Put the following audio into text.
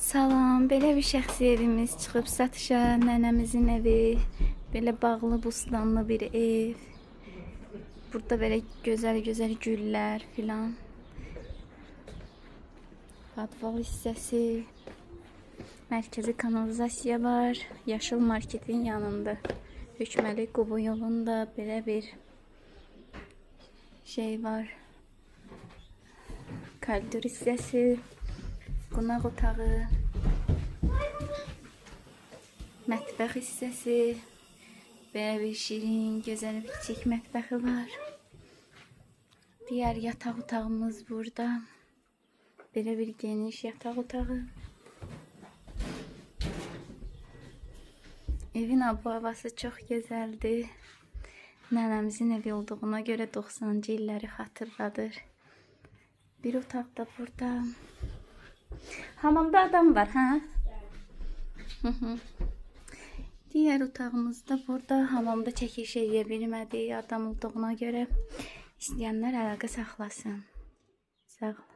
Salam, belə bir şəxsi evimiz çıxıb satışa, nənəmizin evi. Belə bağlı bustanlı bir ev. Burada belə gözəl-gözəl güllər filan. Podval hissəsi. Mərkəzi kanalizasiya var. Yaşıl marketin yanında. Hökməli Quba yolunda belə bir şey var. Koridor hissəsi. Qonaq otağı. Mətbəx hissəsi. Belə bir şirin, gözəl bir kiçik mətbəxi var. Digər yataq otağımız burada. Belə bir geniş yataq otağı. Evin abu-havası çox gözəldir. Nənəmizin evi olduğuna görə 90-cı illəri xatırladır. Bir otaq da burada. Hamamda adam var, hə? Hı. Digər otağımız da burada. Hamamda çəkiliş eləyə bilmədik adam olduğuna görə. İstəyənlər əlaqə saxlasın. Sağ olun.